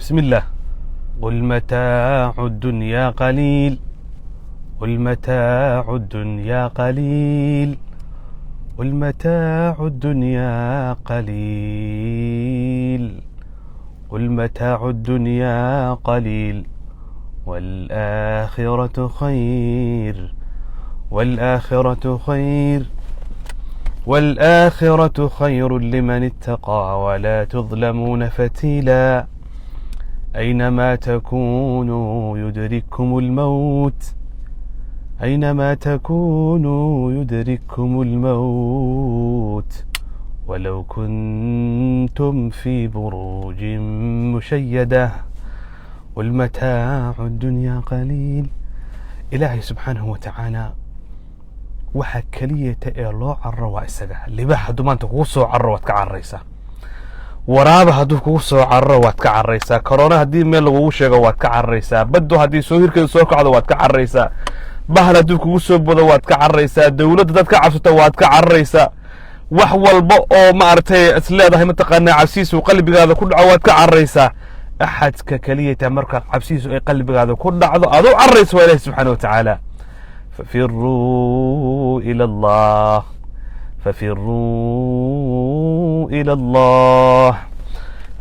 بسم الله. قل متاع الدنيا قليل، قل متاع الدنيا قليل، قل متاع الدنيا قليل، قل متاع الدنيا قليل، والآخرة خير، والآخرة خير، والآخرة خير لمن اتقى ولا تظلمون فتيلا. أينما تكونوا يدرككم الموت، أينما تكونوا يدرككم الموت ولو كنتم في بروج مشيدة. قل متاع الدنيا قليل. Ilaahay subxaanahu wa tacaala waxa keliyata ee loo cararo waa isaga. Libaax hadduu maanta kugu soo cararo, waad ka cararaysaa. Waraaba hadduu kugu soo cararo, waad ka cararaysaa. Corona haddii meel lagugu sheego, waad ka cararaysaa. Baddo haddii soo hirkeedu soo kacdo, waad ka cararaysaa. Bahal hadduu kugu soo bodo, waad ka cararaysaa. Dowladda dad ka cabsato, waad ka cararaysaa. Wax walba oo maaragtay is leedahay, mataqaanaa, cabsihiisu qalbigaada ku dhaco, waad ka cararaysaa. Axadka keliyata marka cabsihiisu ay qalbigaada ku dhacdo aad u cararayso waa Ilahi subxaana wa tacaala. ففروا إلى الله، ففروا إلى الله.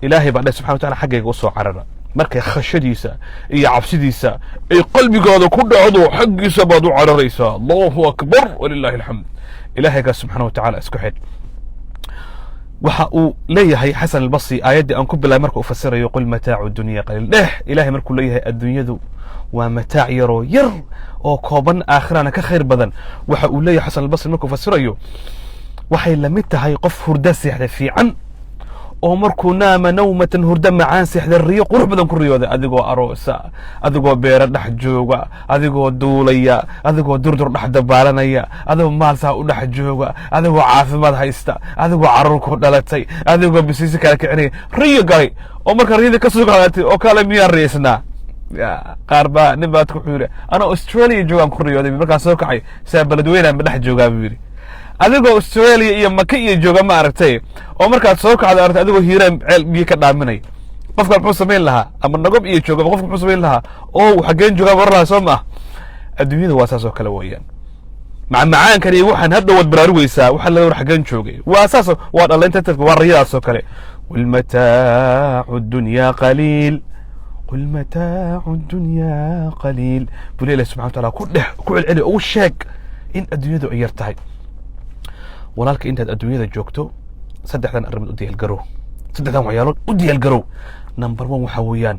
Ilaahay baa dheh subxana wa tacala: xaggayga usoo carara. Markay khashadiisa iyo cabsidiisa ay qalbigaada ku dhacdo, xaggiisa baad u cararaysaa. Allahu akbar ولله الحمد. Ilahaygaa subxaana wa tacala isku xidh. Waxa uu leeyahay Xasan Albasri, aayaddii aan ku bilaabay marka uu fasirayo: قل متاع الدنيا قليل dheh. Ilahay markuu leeyahay adduunyadu waa mataac yaroo yar oo kooban, aakhirana ka khayr badan, waxa uu leeyahay Xasan Albasri markuu fasirayo: waxay la mid tahay qof hurdo seexda fiican oo markuu نام نومة, hurdo macaan seexda, riyo qurux badan ku riyooday, adigoo aroosa, adigoo beero dhex jooga, adigoo duulaya, adigoo durdur dhex dabaalanaya, adigoo maalsaa u dhex jooga, adigoo caafimaad haysta, adigoo carruur ku dhalatay, adigoo bisiisi kala kicinaya, riyo galay oo marka riyadii ka soo qaadatay oo kale. Miyaan riyaysnaa? Ya, qaar baa nin baad ku yidhi: "Anaa Australia joogaan ku riyooday, markaan soo kacay saa beledweynaan ba dhex joogaa," buu yidhi. Adigoo Australia iyo Maka iyo jooga, ma aragtay, oo markaad soo kacdo aragtay adigoo Hiiraan ceel biyo ka dhaaminay, qofka muxuu samayn lahaa? Ama Nagob iyo jooga, qofka muxuu samayn lahaa? Oo xaggeen joogaa oran lahaa, soo ma ah? Adduunyada waa saas oo kale weeyaan. Macmacaankan iyo waxaan hadda waad baraarugeysaa, waxaa laga war xaggeen joogay. Waa saas, waa dhalaynta dadka, waa riyadaas oo kale. قل متاع الدنيا قليل، قل متاع الدنيا قليل buu Ilahi subxana wa taala. Ku dhex ku celceli, ugu sheeg in adduunyadu ay yar tahay. Walaalka, intaad adduunyada joogto saddexdan arrimood u diyaargarow, saddexdan waxyaalood u diyaargarow. Number one waxaa weeyaan,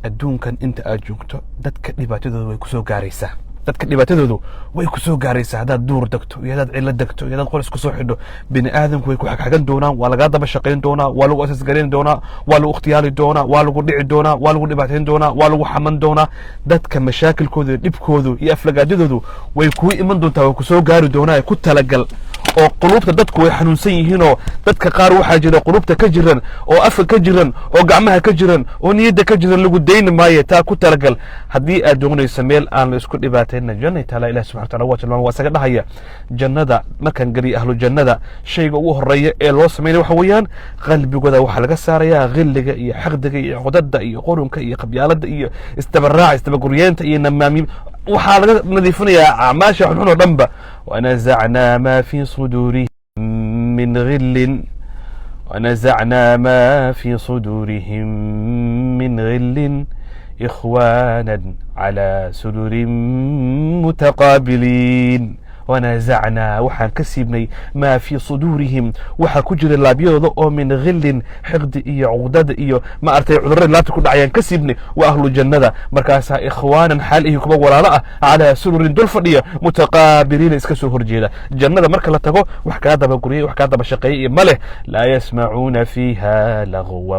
adduunkan inta aad joogto dadka dhibaatadooda way kusoo gaaraysaa. Dadka dhibaatadoodu way kusoo gaaraysaa. Haddaad duur degto iyo haddaad cilo degto iyo haddaad qolis kusoo xidho, bini aadamku way ku xagxagan doonaan, waa lagaa daba shaqayn doonaa, waa lagu asasgarayn doonaa, waa lagu ikhtiyaali doonaa, waa lagu dhici doonaa, waa lagu dhibaatayn doonaa, waa lagu xaman doonaa. Dadka mashaakilkooda iyo dhibkoodu iyo aflagaadadoodu way kuu iman doontaa, way kusoo gaari doonaa. Ku talagal oo quluubta dadku way xanuunsan yihiinoo dadka qaar waxaa jira quluubta ka jiran oo afka ka jiran oo gacmaha ka jiran oo niyadda ka jiran, lagu dayni maayo. Taa ku talagal. Haddii aad doonayso meel aan la isku dhibaatayna, janna taala. Ilahi subxana wataala waa tilmaama, waa isaga dhahaya: jannada markaan geliyo ahlu jannada, shayga ugu horeeya ee loo samaynaya waxa weeyaan qalbigooda waxaa laga saarayaa khilliga iyo xaqdiga iyo cudada iyo qurunka iyo qabyaalada iyo isdabaraaca, isdabaguryeenta iyo namaamiim. Waxaa laga nadiifinayaa acmaasha xunxun oo dhanba. ونزعنا ما في صدورهم من غل، ونزعنا ما في صدورهم من غل إخوانا على سرر متقابلين. ونزعنا, waxaan ka siibnay, ما في صدورهم, waxaa ku jira laabyadooda oo من غل, xiqdi iyo cuqdada iyo ma aragtay cudurrada laabta ku dhacayaan ka siibnay. Waa ahlu jannada. Markaasaa إخوانا, xaal ihi kuba walaalo ah, على سرر, dul fadhiya, متقابلين, iska soo horjeeda. Jannada marka la tago, wax kaa daba guriyay, wax kaa daba shaqeeyay iyo ma leh. لا يسمعون فيها لغوا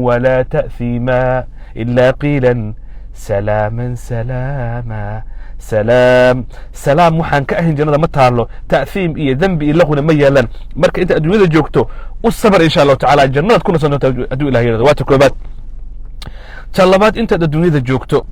ولا تأثيما إلا قيلا سلاما سلاما. سلام سلام waxaan ka ahayn jannada ma taalo. Ta'hiim iyo dembi iyo laqwina ma yeelaan. Marka inta adduunyada joogto u sabar, insha Allahu tacaala jannadaad ku nasan doonta hadduu Ilah yirahdo. Waa ta koobaad. Ta labaad, intaad adduunyada joogto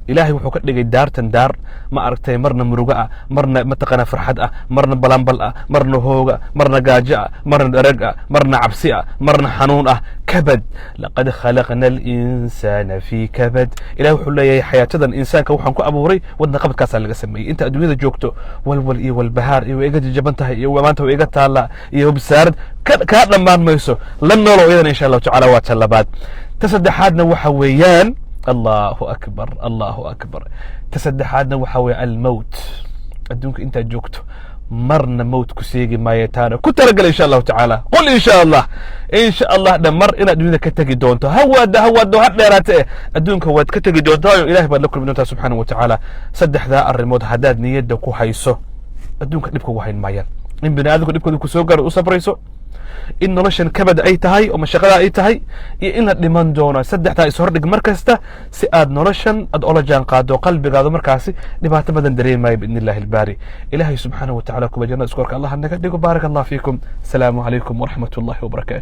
Ilaahay wuxuu ka dhigay daartan daar, ma aragtay, marna murugo ah, marna mataqaanaa farxad ah, marna balanbal ah, marna hooga, marna gaajo ah, marna dharag ah, marna cabsi ah, marna xanuun ah. كبد، لقد خلقنا الإنسان في كبد. Ilahay wuxuu leeyahay xayaatadan insaanka waxaan ku abuuray wadna qabadkaasaa laga sameeyey. Inta adduunyada joogto, walwal iyo walbahaar iyo way iga jajaban tahay iyo maanta way iga taallaa iyo bisaarad kaa dhammaan mayso. La noolow iyadana, insha Allahu tacala. Waa ta labaad. Ta saddexaadna waxa weeyaan، الله أكبر، الله أكبر، ta saddexaadna waxa weeye الموت. Adduunka intaad joogto marna mowt ku seegi maayo. Taana ku talagal, insha Allahu tacaala. قل إن شاء الله، in sha Allah dhamar inaad dunyada ka tegi doonto. Hawaada hawaado, ha dheeraate eh, adduunka waad ka tegi doontaa oo Ilahay baad la kulmi doontaa subxaanahu wa tacaala. Saddexdaa arrimood haddaad niyadda ku hayso, adduunka dhib kugu hayn maayaan. In bini aadamku dhibkooda kusoo gaaro u sabrayso, in noloshan kabad ay tahay oo mashaqada ay tahay, iyo in la dhiman doono, saddexdaa ishordhig mar kasta si aad noloshan aad ola jaan qaado. Qalbigaadu markaasi dhibaato badan dareemayo, بإذن الله الباري. Ilaahay subxaanahu wa tacala kuwa jannada isku arka Allah naga dhigo. بارك الله فيكم. السلام عليكم ورحمة الله وبركاته.